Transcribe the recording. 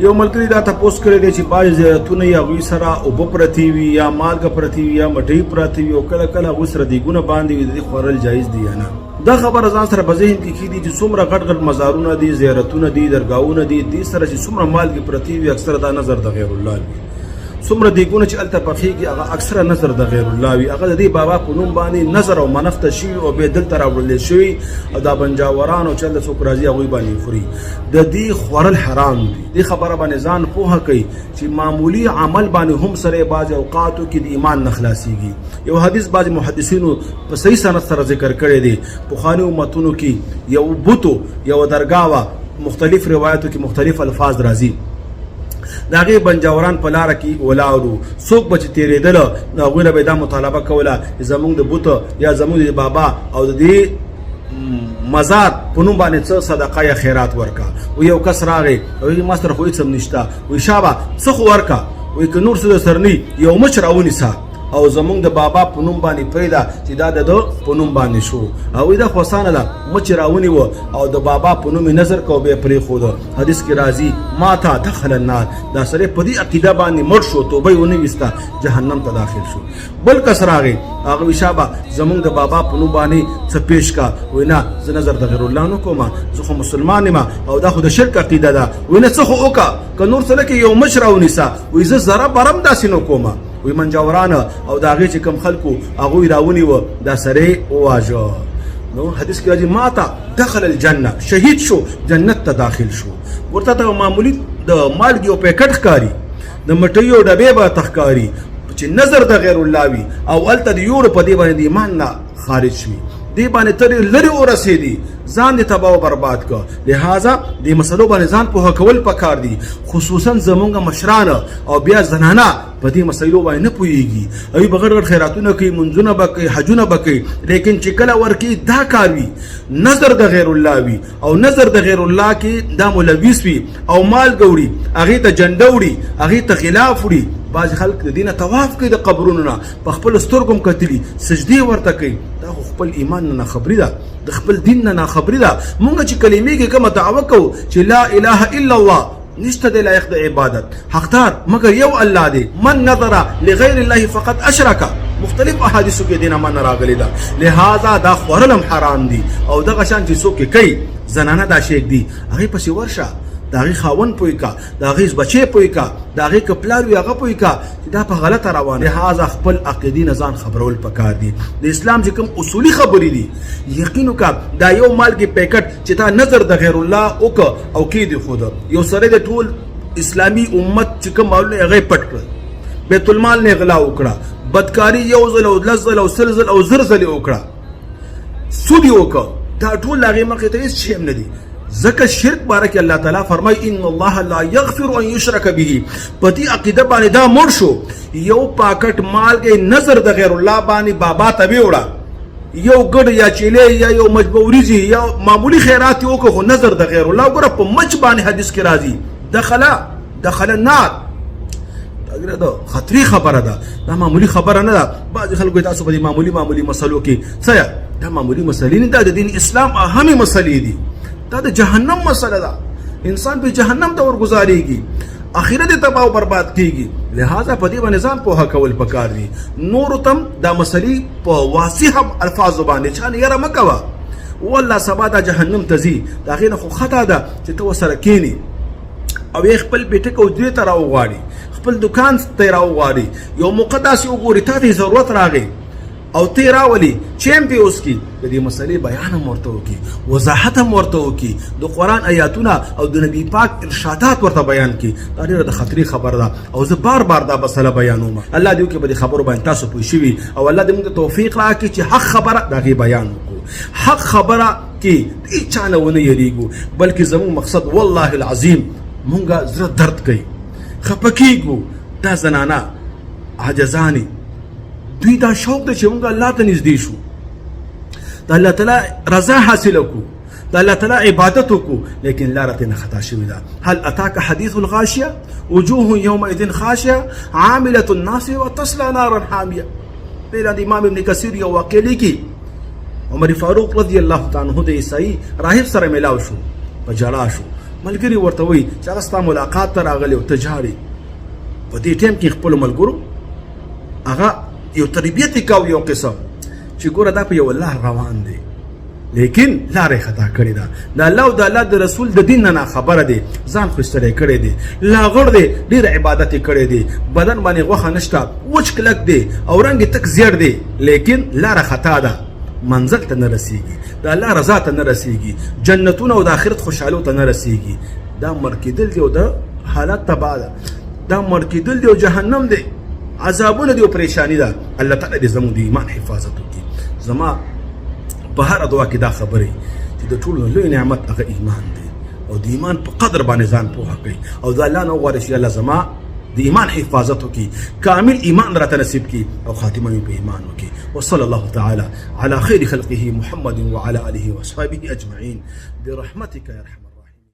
یو ملګري دا تپوس کړی دی چې بعضې زیارتونه یې هغوی سره اوبه پرتې وي یا مالګه پرتې وي یا مټۍ پرتې وي او کله کله هغوی سره دیګونه باندې وي، د دې خوړل جایز دي یا نه؟ دا خبره ځان سره په ذهن کې کښېږدي چې څومره غټ غټ مزارونه دي، زیارتونه دي، درګاهونه دي، دې سره چې څومره مالګې پرتې وي اکثره دا نظر د غیر الله وي. څومره دیګونه چې هلته پخېږي هغه اکثره نظر د غیر الله وي، هغه د دې بابا په نوم باندې نظر او منښته شوي او بیا دلته راوړل شوي او دا بنجاوران او چې هلته څوک راځي هغوی باندې خوري. د دې خوړل حرام دي. دې خبره باندې ځان پوهه کوي چې معمولی عمل باندې هم سره بعض اوقاتو کې د ایمان نه خلاصيږي. یو حدیث بعض محدثینو په صحیح سند سره ذکر کړی دی، پخواني امتونو کې یو بوتو یو درگاه وه، مختلف روایتو کې مختلف الفاظ راځي. د هغې بنجاوران په لاره کې ولاړو، څوک به چې تېرېدل نو هغوی نه به یې دا مطالبه کوله چې زمونږ د بت یا زمونږ د بابا او د دې مزار په نوم باندې څه صدقه یا خیرات ورکا. و یو کس راغی او وایي ما سره خو هېڅ هم نشته، وایي شابه څه خو ورکا، وایي که نور څه در سره نه یو مچ راونیسه او زمونږ د بابا په نوم باندې پرېږده چې دا د ده په نوم باندې شو. هغوی دا خو اسانه ده، مچ یې راونیوه او د بابا په نوم یې نظر کو بیا پرېښوده. حدیث کې راځي ماته دخل النار، دا سړی په دې عقیده باندې مړ شو، توبه یې ونه ویسته، جهنم ته داخل شو. بل کس راغی، هغه وی شابه زمونږ د بابا په نوم باندې څه پیش کا، وی نه زه نظر د غیر الله نه کوم، زه خو مسلمان یم او دا خو د شرک عقیده ده. وی نه څه خو وکړه، که نور څه نه کې یو مچ راونیسه. وی زه ذره برم داسې نه کوم. وی منجاوران او د هغې چې کوم خلکو هغوی راونیوه، دا سړی وواژه. نو حدیث کې راځي ماته دخل الجنه، شهید شو، جنت ته داخل شو. ورته ته معمولی د مالګې یو پیکټ ښکاري، د مټیو ډبې به تخکاری چې نظر د غیر الله وي او هلته د یوړو په دې باندې د ایمان نه خارج شوي، دې باندې ته ډېر لرې ورسېدې، ځان دې تباه او برباد کړ. لهذا دې مسلو باندې ځان پوهه کول پکار دي، خصوصا زمونږ مشران او بیا زنانه په دې مسایلو باندې نه پوهېږي. هغوی به غټ غټ خیراتونه کوي، منځونه به کوي، حجونه به کوي، لیکن چې کله ورکوي دا کار وي، نظر د غیر الله وي او نظر د غیر الله کې دا ملوث وي او مالګه وړي، هغې ته جنډه وړي، هغې ته غلاف وړي. بعضې خلک د دې نه طواف کوي، د قبرونو نه په خپلو سترګو هم کتلي، سجدې ورته کوي. دا خو خپل ایمان نه ناخبري ده، د خپل دین نه ناخبري ده. مونږ چې کلمې کې کومه دعوه کوو چې لا اله الا الله، نشته دی لایق د عبادت حقدار مګر یو الله دی، من نظر لغیر الله فقد اشرک، مختلف احادیثو کې دینه من راغلی ده. لہذا دا خوړل هم حرام دي او دغه شان چې څوک یې کوي زنانه دا شی ږدي، هغې پسې ورشه، د هغې خاوند پوه کا، د هغې بچی پوه کا، د هغې که پلار وي هغه پوه کا چې دا په غلطه روان. لهذا خپل عقیدې نه ځان خبرول پکار دي. د اسلام چې کوم اصولي خبرې دي یقین وکړه، دا یو مالګې پیکټ چې تا نظر د غیر الله وکړ او کې دی خود یو سړی د ټول اسلامي امت چې کوم مالونه هغه پټ کړل، بیت المال نه غلا وکړه، بدکاری یو ځل او لس ځل او سل ځل او زر ځلې وکړه، سود یې وکړ، دا ټول هغې مخې ته هېڅ شی هم نه دي. ځکه شرک باره کې الله تعالی فرمایي ان الله لا یغفر ان یشرک به. په دې عقیده باندې دا مړ شو، یو پاکټ مالګې نظر د غیر الله باندې بابا ته ویوړه، یو ګډ یا چیلې یا یو مجبوریزي یا معمولی خیرات یې وکړ، خو نظر د غیر الله وګوره په مچ باندې حدیث کې راځي دخله دخل النار. دا ده خطرې خبره ده، دا معمولی خبره نه ده. بعضې خلکو تاسو په دې معمولی معمولی مسلو کې څه، دا معمولی مسلې نه ده، د دین اسلام اهمې مسلې دي. دا د جهنم مسله ده، انسان په جهنم ته ورګزارېږي، اخرت یې تباه او برباد کېږي. لهذا په دې باندې ځان پوهه کول پکار دي. نورو ته دا مسلې په واضح الفاظو باندې چا نه یره مه کوه، والله سبا دا جهنم ته ځي، د هغې نه خو خطا ده چې ته ورسره کښېنې او یې خپل بیټک او دوی ته راوغواړي، خپل دکان ته راوغواړي، یو موقع داسې وګوري تا ته ضرورت راغی او ته راولي چې هم پې اوس کې د دې مسلې بیان هم ورته وکړي، وضاحت هم ورته وکړي، د قرآن آیاتونه او د نبی پاک ارشادات ورته بیان کړي. دا ډېره د خطرې خبره ده او زه بار بار دا مسله بیانوم. الله دې وکړي په دې خبرو باندې تاسو پوه شوي او الله دې موږ ته توفیق راکړي چې حق خبره د هغې بیان وکړو، حق خبره کې هیچا نه ونه یریږو، بلکې زموږ مقصد والله العظیم مونږ زړه درد کوي، خفه کېږو. دا زنانه عاجزانې دوی دا شوق دی چې مونږ الله ته نږدې شو، د الله تعالی رضا حاصله کړو، د الله تعالی عبادت وکړو، لیکن لاره ترې نه خطا شوې ده. هل اتاک حدیث الغاشیه وجوه یومئذ خاشعه عاملة ناصیه وتصلی نارا حامیه. دې لاندې امام ابن کثیر یو واقع لیکي، عمر فاروق رضی الله تعالی عنہ د عیسائی راهب سره ملاو شو، په ژړا شو. ملګري ورته وایي چې هغه ستا ملاقات ته راغلی او ته ژاړې. په دې ټایم کې خپلو ملګرو هغه یو تربیت یې کاوه، یو قسم چې ګوره دا په یوه لار روان دی، لیکن لار یې خطا کړې ده، د الله او د الله د رسول د دین نه ناخبره دی، ځان خو ستړی کړی دی، لاغړ دی، ډېر عبادت یې کړی دی، بدن باندې غوښه نشته، وچ کلک دی او رنګ یې تک زیړ دی، لیکن لاره خطا ده، منزل ته نه رسیږي، د الله رضا ته نه رسیږي، جنتونه او د آخرت خوشحالو ته نه رسیږي. دا مړ کېدل دی او د حالت تباه ده، دا مړ کېدل دی او جهنم دی، عذابونه دی او پریشانی ده. الله تعالی دې زموږ د ایمان حفاظت وکړي. زما په هره دعا کې دا خبرې چې د ټولو لوی نعمت هغه ایمان دی، او د ایمان په قدر باندې ځان پوهه کوي او د الله نه وغواړي چې الله زما د ایمان حفاظت وکړي، کامل ایمان راته نصیب کړي او خاتمه مې په ایمان وکړي. وصلى الله تعالى على خير خلقه محمد وعلى آله وصحبه أجمعين برحمتك يا رحمن.